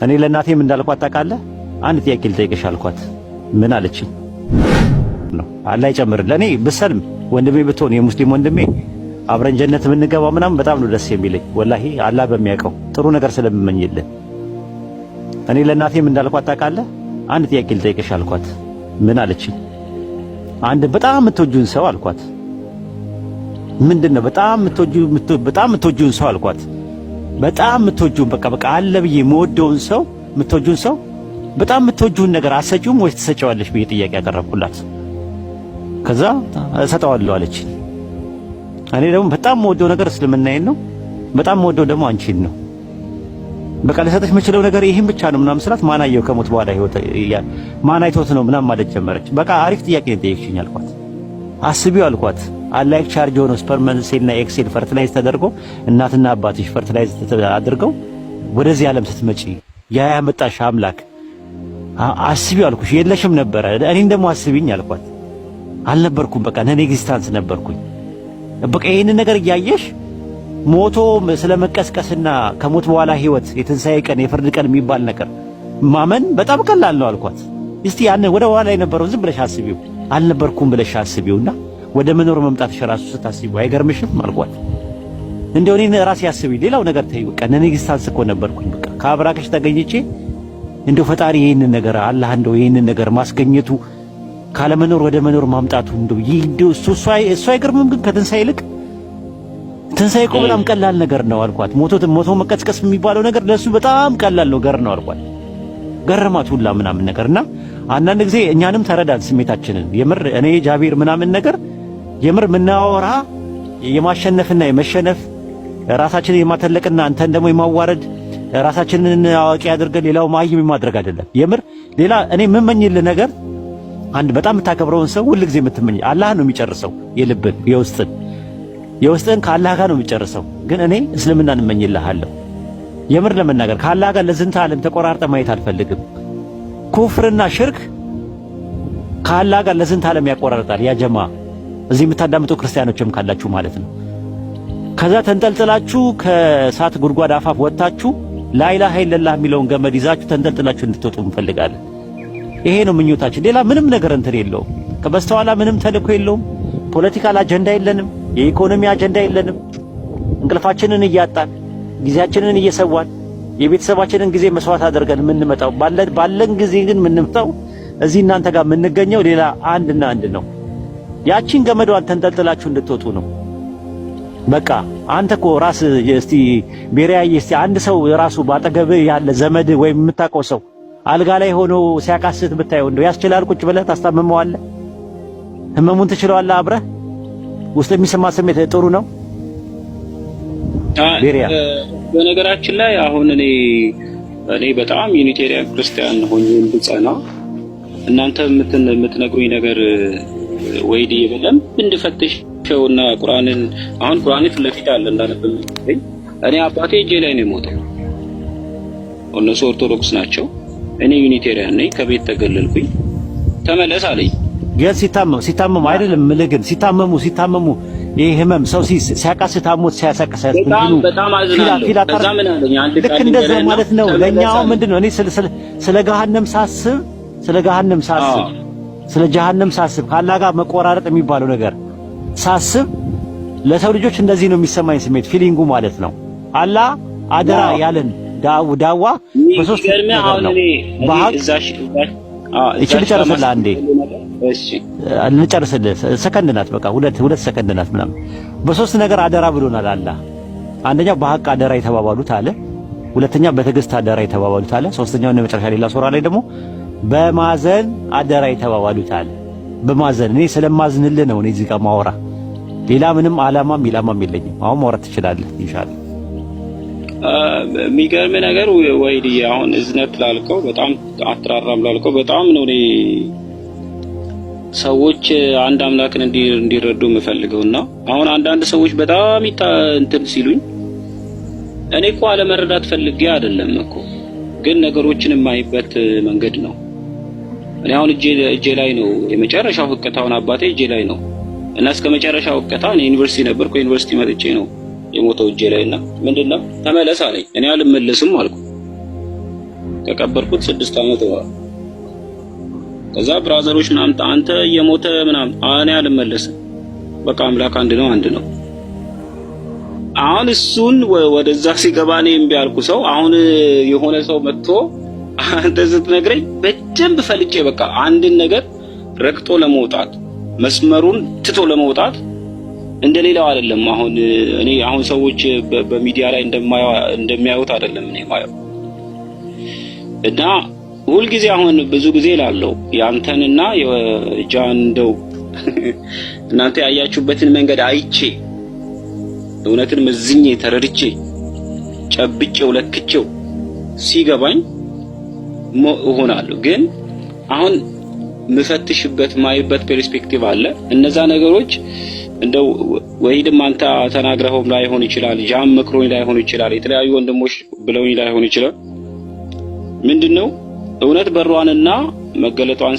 እኔ ለእናቴም እንዳልኳት ታውቃለህ፣ አንድ ጥያቄ ልጠይቅሽ አልኳት። ምን አለችኝ? ነው አላህ ይጨምር። ለእኔ ብሰልም ወንድሜ ብትሆን የሙስሊም ወንድሜ አብረን ጀነት የምንገባ ምናምን በጣም ነው ደስ የሚለኝ። ወላሂ አላህ በሚያውቀው ጥሩ ነገር ስለምመኝልህ። እኔ ለእናቴም እንዳልኳት ታውቃለህ፣ አንድ ጥያቄ ልጠይቅሽ አልኳት። ምን አለችኝ? አንድ በጣም የምትወጂውን ሰው አልኳት። ምንድን ነው በጣም የምትወጂውን ሰው አልኳት። በጣም የምትወጂውን በቃ በቃ አለ ብዬ የምወደውን ሰው፣ የምትወጂውን ሰው፣ በጣም የምትወጂውን ነገር አትሰጪውም ወይስ ትሰጪዋለሽ ብዬ ጥያቄ ያቀረብኩላት። ከዛ እሰጠዋለሁ አለች። እኔ ደግሞ በጣም የምወደው ነገር እስልምናዬን ነው። በጣም የምወደው ደግሞ አንቺን ነው። በቃ ልሰጥሽ የምችለው ነገር ይህን ብቻ ነው ምናምን ስላት፣ ማን አየው ከሞት በኋላ ህይወት፣ ማን አይቶት ነው ምናምን ማለት ጀመረች። በቃ አሪፍ ጥያቄ ነው የጠየቅሽኝ አልኳት። አስቢው አልኳት። Unlike charge ሆኖ sperm cell ና egg cell fertilize ተደርጎ እናትና አባትሽ fertilize አድርገው ወደዚህ ዓለም ስትመጪ ያ ያመጣሽ አምላክ አስቢው አልኩሽ። የለሽም ነበረ። እኔን ደግሞ አስቢኝ አልኳት። አልነበርኩም። በቃ non existence ነበርኩኝ። በቃ ይሄንን ነገር እያየሽ ሞቶ ስለመቀስቀስና ከሞት በኋላ ህይወት፣ የትንሣኤ ቀን፣ የፍርድ ቀን የሚባል ነገር ማመን በጣም ቀላል ነው አልኳት። እስቲ ያንን ወደ ኋላ የነበረው ዝም ብለሽ አስቢው፣ አልነበርኩም ብለሽ አስቢውና ወደ መኖር መምጣትሽ ራሱ ስታስቢው አይገርምሽም አልኳት። እንደው እኔን ራሴ አስቢ፣ ሌላው ነገር ተይው። በቃ non existence እኮ ነበርኩኝ። በቃ ከአብራክሽ ተገኝቼ እንደው ፈጣሪ ይሄንን ነገር፣ አላህ እንደው ይሄንን ነገር ማስገኘቱ፣ ካለመኖር ወደ መኖር ማምጣቱ እንደው ይህ እንደው እሱ እሱ አይገርምም? ግን ከትንሣኤ ይልቅ ትንሣኤ እኮ በጣም ቀላል ነገር ነው አልኳት። ሞቶ ሞቶ መቀስቀስ የሚባለው ነገር ለሱ በጣም ቀላል ነገር ነው አልኳት። ገረማት ሁላ ምናምን ነገርና አንዳንድ ጊዜ እኛንም ተረዳን ስሜታችንን። የምር እኔ ጃቢር ምናምን ነገር የምር ምናወራ የማሸነፍና የመሸነፍ፣ ራሳችንን የማተለቅና አንተን ደግሞ የማዋረድ፣ ራሳችንን አዋቂ አድርገን ሌላው ማይም የማድረግ አይደለም። የምር ሌላ እኔ የምመኝልህ ነገር አንድ በጣም የምታከብረውን ሰው ሁል ጊዜ የምትመኝ አላህ ነው የሚጨርሰው፣ የልብን የውስጥን የውስጥን ከአላህ ጋር ነው የሚጨርሰው። ግን እኔ እስልምናን እመኝልሃለሁ። የምር ለመናገር ከአላህ ጋር ለዝንተ ዓለም ተቆራርጠ ማየት አልፈልግም። ኩፍርና ሽርክ ከአላህ ጋር ለዝንተ ዓለም ያቆራርጣል። ያ ጀማ እዚህ የምታዳምጡ ክርስቲያኖችም ካላችሁ ማለት ነው። ከዛ ተንጠልጥላችሁ ከእሳት ጉድጓድ አፋፍ ወጥታችሁ ላኢላሃ ኢለላህ የሚለውን ገመድ ይዛችሁ ተንጠልጥላችሁ እንድትወጡ እንፈልጋለን። ይሄ ነው ምኞታችን። ሌላ ምንም ነገር እንትን የለውም። ከበስተኋላ ምንም ተልእኮ የለውም። Political አጀንዳ የለንም። የኢኮኖሚ አጀንዳ የለንም። እንቅልፋችንን እያጣን፣ ጊዜያችንን እየሰዋን፣ የቤተሰባችንን ጊዜ መስዋዕት አድርገን የምንመጣው፣ ባለን ጊዜ ግን የምንመጣው እዚህ እናንተ ጋር የምንገኘው ሌላ አንድና አንድ ነው። ያቺን ገመዷን ተንጠልጥላችሁ እንድትወጡ ነው። በቃ አንተ እኮ ራስ እስቲ ቤሪያዬ፣ እስቲ አንድ ሰው ራሱ ባጠገብህ ያለ ዘመድ ወይም የምታውቀው ሰው አልጋ ላይ ሆኖ ሲያቃስት ብታየው እንደው ያስችላል? ቁጭ ብለህ ታስታምመዋለህ? ህመሙን ትችለዋለህ? አብረህ ውስጥ የሚሰማ ስሜት ጥሩ ነው? ቤሪያ። በነገራችን ላይ አሁን እኔ በጣም Unitarian ክርስቲያን ሆኜ እንድጸና እናንተ የምትነግሩኝ ነገር ወይዲ በደንብ እንድፈትሸውና ቁርአንን፣ አሁን ቁርአን ፊት ለፊት አለ እንዳነብ። እኔ አባቴ እጄ ላይ ነው የሞተው። እነሱ ኦርቶዶክስ ናቸው፣ እኔ Unitarian ነኝ። ከቤት ተገለልኩኝ። ተመለስ አለኝ። ግን ሲታመሙ ሲታመሙ አይደለም ምልህ፣ ግን ሲታመሙ ሲታመሙ ይሄ ህመም ሰው ሲያቃስት አሞት ሲያሳቅስ በጣም በጣም አዝናለሁ። ከዛ ምን አለኝ? አንድ ልክ እንደዛ ማለት ነው። ለኛ አሁን ምንድን ነው፣ እኔ ስለ ገሃነም ሳስብ፣ ስለ ገሃነም ሳስብ፣ ስለ ጀሃነም ሳስብ፣ ከአላህ ጋር መቆራረጥ የሚባለው ነገር ሳስብ ለሰው ልጆች እንደዚህ ነው የሚሰማኝ ስሜት፣ feeling ኡ ማለት ነው። አላህ አደራ ያለን ዳዋ በሶስት ነገር ነው። በሀቅ እቺ ልጨርስልህ አንዴ። እሺ። ልጨርስልህ፣ ሰከንድ ናት፣ በቃ ሁለት ሁለት ሰከንድ ናት ምናምን። በሶስት ነገር አደራ ብሎናል አላህ። አንደኛው በሀቅ አደራ የተባባሉት አለ። ሁለተኛ በትዕግስት አደራ የተባባሉት አለ። ሶስተኛው እና መጨረሻ ሌላ ሱራ ላይ ደግሞ በማዘን አደራ የተባባሉት አለ። በማዘን፣ እኔ ስለማዝንልህ ነው እኔ እዚህ ጋር ማወራ። ሌላ ምንም አላማም ኢላማም የለኝም። አሁን ማውራት ትችላለህ ኢንሻአላህ። የሚገርም ነገር ወይዲ፣ አሁን እዝነት ላልከው፣ በጣም አትራራም ላልከው፣ በጣም ነው እኔ ሰዎች አንድ አምላክን እንዲረዱ የምፈልገው። እና አሁን አንዳንድ ሰዎች በጣም እንትን ሲሉኝ እኔ እኮ አለመረዳት ፈልጌ አይደለም እኮ፣ ግን ነገሮችን የማይበት መንገድ ነው። እኔ አሁን እጄ ላይ ነው የመጨረሻው ህቅታውን፣ አባቴ እጄ ላይ ነው እና እስከ መጨረሻው ህቅታ እኔ ዩኒቨርሲቲ ነበርኩ። ዩኒቨርሲቲ መጥቼ ነው የሞተው እጄ ላይ። እና ምንድነው ተመለስ አለኝ። እኔ አልመለስም አልኩ። ከቀበርኩት 6 ዓመት ሆኗል። ከዛ brother ኦች ምናምን አንተ እየሞተ ምናምን፣ እኔ አልመለስም። በቃ አምላክ አንድ ነው፣ አንድ ነው። አሁን እሱን ወደዛ ሲገባ እኔ እምቢ አልኩ። ሰው አሁን የሆነ ሰው መጥቶ አንተ ስትነግረኝ በደንብ ፈልጬ በቃ አንድን ነገር ረግጦ ለመውጣት፣ መስመሩን ትቶ ለመውጣት እንደሌላው አይደለም። አሁን እኔ አሁን ሰዎች በሚዲያ ላይ እንደሚያዩት አይደለም እኔ ማየው። እና ሁልጊዜ አሁን ብዙ ጊዜ እላለሁ ያንተንና የጃን እንደው እናንተ ያያችሁበትን መንገድ አይቼ፣ እውነትን መዝኜ፣ ተረድቼ፣ ጨብጬው፣ ለክቼው ሲገባኝ እሆናለሁ። ግን አሁን ምፈትሽበት ማይበት perspective አለ። እነዛ ነገሮች እንደው ወይድም አንተ ተናግረኸውም ላይሆን ይችላል፣ ጃም መክሮኝ ላይሆን ይችላል፣ የተለያዩ ወንድሞች ብለውኝ ላይሆን ይችላል። ምንድነው እውነት በሯንና መገለጧን